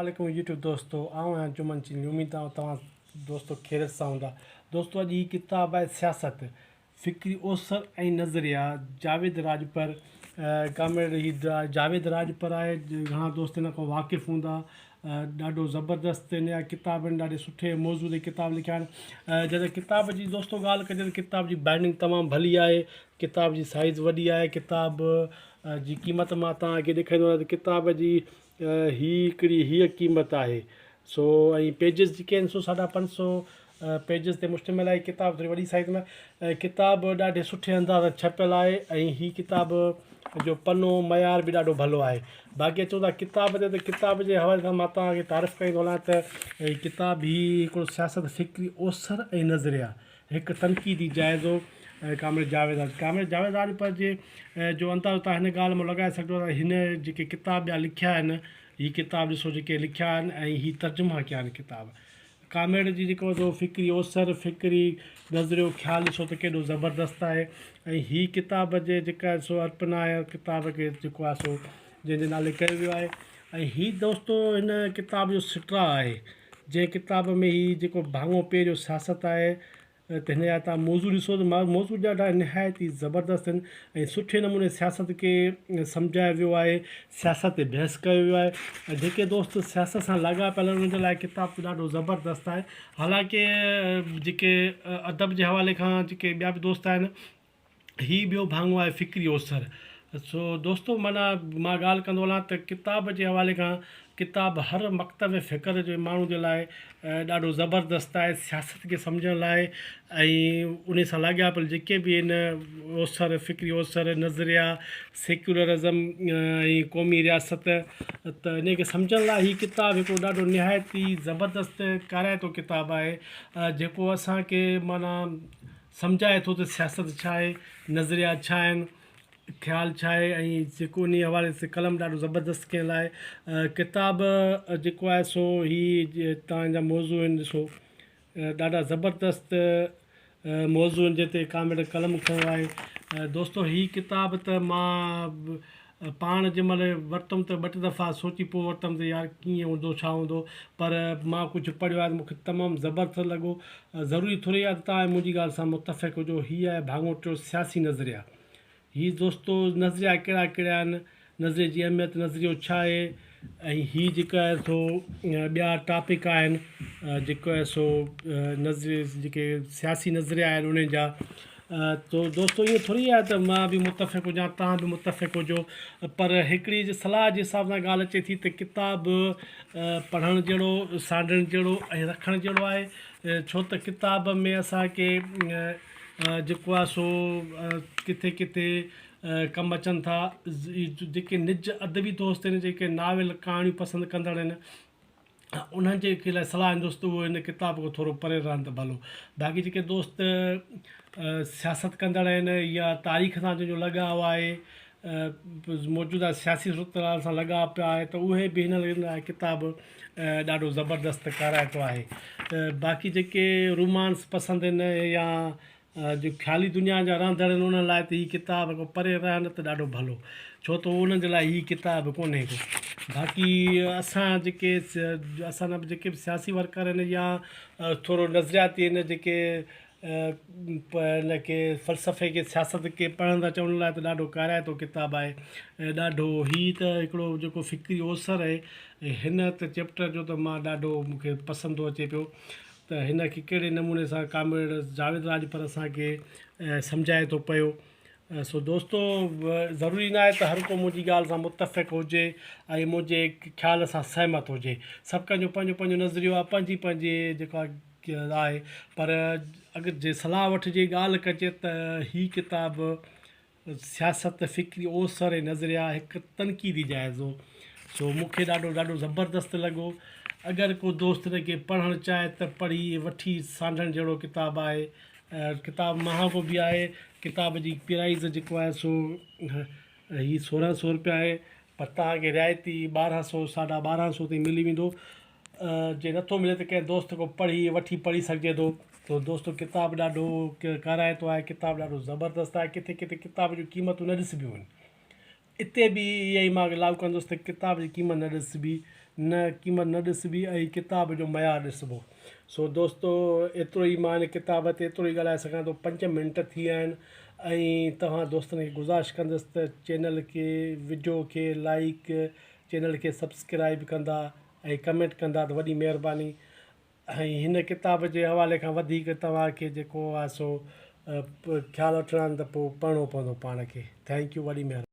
عليڪم يوٽيوب دوستو آئون آهيان جمن چني اميد آهيان توهان دوستو خيريت سان هوندا دوستو اڄ هي ڪتاب آهي سياست فڪري اوسر ۽ نظريا جاويد راڄپر ڪامريڊ هي جاويد راڄپر آهي گهڻا دوست هن کان واقف هوندا ڏاڍو زبردست هن جا ڪتاب آهن ڏاڍي سٺي موضوع تي ڪتاب لکيا آهن جڏهن ڪتاب جي دوستو ڳالهه ڪجي ته ڪتاب جي بائنڊنگ تمام ڀلي آهي ڪتاب جي سائيز وڏي آهي ڪتاب جي قيمت مان توهان کي ڏيکاريندو آهيان ته ڪتاب جي هي هڪڙي هيء قيمت آهي سو ۽ پيجز جيڪي آهن سو ساڍا پنج سو پيجز تي مشتمل آهي ڪتاب ٿوري وڏي سائيز ۾ ۽ ڪتاب ڏاڍي سٺي انداز سان ڇپيل آهي ۽ هي ڪتاب جو پنو معيار به ڏاڍو ڀلو آهي باقي اچون ٿا ڪتاب تي ته ڪتاب جي حوالي سان مان توهان کي تعارف ڪرائيندو هلان ته هي ڪتاب هي هڪڙو سياست فڪري اوسر ۽ نظريا هڪ تنقيدي جائزو ڪامريڊ جاويد راڄ ڪامريڊ جاويد راڄ پر جي جو اندازو توهان هن ڳالهه مان لڳائي سگهو ٿا هن جيڪي ڪتاب ٻيا لکيا آهن هي ڪتاب ڏسو جيڪي لکيا آهن ۽ هي ترجما ڪيا آهن ڪتاب ڪامريڊ جي جيڪو سو فڪري اوسر، فڪري نظريو خيال ڏسو ته ڪيڏو زبردست آهي ۽ هي ڪتاب جي جيڪا سو ارپنا آهي ڪتاب کي جيڪو آهي سو جنهن جي نالي ڪيو ويو آهي ۽ هي دوستو هن ڪتاب جو سٽرا آهي جنهن ڪتاب ۾ هي جيڪو ڀاڱو پهريون سياست آهي ته هن جا توهان موضوع ڏسو ته موضوع ڏاڍا نهايت ئي زبردست آهن ۽ سٺي نموني سياست کي سمجهايو ويو آهي سياست تي بحث ڪيو ويو آهي ۽ جيڪي دوست سياست سان لاڳاپيل آهن انهن جي لاء ڪتاب ته ڏاڍو زبردست آهي حالانڪه جيڪي ادب جي حوالي کان جيڪي ٻيا به دوست آهن هي ٻيو ڀاڱو آهي فڪري اوسر. سو دوستو معنيٰ مان ڳالهه ڪندو هلان ته ڪتاب جي حوالي کان ڪتاب هر مڪتب فڪر جي ماڻهو جي لاء ڏاڍو زبردست آهي سياست کي سمجهڻ لاء ۽ انهي سان لاڳاپيل جيڪي به آهن اوسر فڪري اوسر نظريا سيڪيولرزم ۽ قومي رياست ته انهي کي سمجهڻ لاء هي ڪتاب هڪڙو ڏاڍو نهايت ئي زبردست ڪارائتو ڪتاب آهي جيڪو اسان کي معنيٰ سمجهائي ٿو ته سياست ڇا آهي، نظريا ڇا آهن، خيال ڇا آهي ۽ جيڪو انهي حوالي سان قلم ڏاڍو زبردست ڪيل آهي. ڪتاب جيڪو آهي سو هي تان جا موضوع آهن ڏسو ڏاڍا زبردست موضوع آهن جنهن تي ڪامريڊ قلم کنيو آهي. دوستو هي ڪتاب ته مان پاڻ جنهن مهل ورتم ته ٻه ٽي دفعا سوچي پوء ورتم ته يار ڪيئن هوندو ڇا هوندو پر مان ڪجهه پڙهيو آهي ته مون کي تمام زبردست لڳو ضروري ٿوري آهي ته توهان منهنجي ڳالهه سان متفق هجو هي آهي ڀاڱو ٽيو سياسي نظريا هي دوستو نظريا ڪهڙا ڪهڙا آهن نظريي جي اهميت نظريو ڇا آهي ۽ هي جيڪو آهي سو ٻيا ٽاپڪ آهن جيڪو آهي سو نظريي جيڪي سياسي نظريا آهن انهن جا تو دوستو ائين ٿوري آهي ته مان به متفق هجان توهان به متفق هجو پر هڪڙي جي صلاح جي حساب سان ڳالهه اچي ٿي ته ڪتاب پڙهڻ جهڙو سانڍڻ جهڙو ۽ رکڻ جهڙو آهي ڇو ته ڪتاب ۾ اسانکي جيڪو آهي سو ڪٿي ڪٿي ڪم اچن ٿا جيڪي نج ادبي دوست آهن جيڪي ناول ڪهاڻيون پسند ڪندڙ آهن انهن جي لاء صلاح ڏيندس ته اهي هن ڪتاب کان ٿورو پري رهن ته ڀلو. باقي جيڪي دوست سياست ڪندڙ آهن يا تاريخ سان جن جو لڳاء آهي موجوده سياسي صورتحال سان لڳاء پيا آهي ته اهي به هن لاء ڪتاب ڏاڍو زبردست ڪارائتو آهي. باقي جيڪي رومانس پسند آهن يا جو خيالي دنيا جا رهندڙ آهن انهن لاء ته هي ڪتاب کان پري رهن ته ڏاڍو ڀلو ڇو ته انهن جي لاء هي ڪتاب ڪونهي ڪو باقي اسان جيڪي اسان جا جيڪي به سياسي ورڪر آهن يا ٿورو نظرياتي آهن جيڪي ان کي فلسفي کي سياست کي پڙهڻ ٿا چون لاء ته ڏاڍو ڪارائتو ڪتاب آهي ڏاڍو هي ته هڪڙو جيڪو فڪري اوسر آهي هن ته چيپٽر جو ته مان ڏاڍو مون کي پسند ٿو اچي پيو ته هن کي ڪهڙي نموني سان ڪامريڊ جاويد راڄپر اسان کي سمجهائي ٿو پيو. سو دوستو ضروري ناهي ته هر ڪو منهنجي ڳالهه سان متفق هجي ۽ منهنجي خيال سان سهمت هجي. سڀ ڪنهن جو پنهنجو پنهنجو نظريو آهي پنهنجي پنهنجي جيڪا آهي پر اگر جي صلاح وٺجي ڳالهه ڪجي ته هي ڪتاب سياست، فڪري اوسر ۽ نظريا هڪ تنقيدي جائزو سو مون کي ڏاڍو ڏاڍو زبردست لڳو. اگر ڪو دوست ان کي پڙهڻ چاهي ته پڙهي وٺي سانڍڻ جهڙو ڪتاب آهي. ڪتاب مهانگو به آهي. ڪتاب جي پرائيز جيڪو آهي سو هي سورهن سو روپيا آهي پر توهان کي رعايتي ٻارهن سو ساڍا ٻارهن سو تائين ملي ويندو. جي نٿو ملي ته ڪنهن دوست کان پڙهي وٺي پڙهي سگهجي ٿو. ته دوستو ڪتاب ڏاڍو ڪارائتو آهي ڪتاب ڏاڍو زبردست آهي ڪٿي ڪٿي ڪتاب جون قيمتون نه ڏسبيون آهن اتي به اها ئي مان لاڳو ڪندس ته ڪتاب جي قيمت نه ڏسبي نه قيمت نه ڏسبي ۽ ڪتاب جو معيار ڏسبو. سو دوستو ايترو ئي مان هن ڪتاب تي ايترو ئي ڳالهائي سگهان ٿو پنج منٽ ٿي ويا آهن ۽ توهان دوستن کي گذارش ڪندس ته چينل کي وڊيو کي لائيڪ چينل کي سبسڪرائيب ڪندا ۽ ڪمينٽ ڪندا ته وڏي مهرباني ۽ هن ڪتاب جي حوالي کان وڌيڪ توهان کي جيڪو آهي سو خيال وٺڻا آهن ته پوء پڙهڻو پوندو پاڻ کي thank you وڏي مهرباني.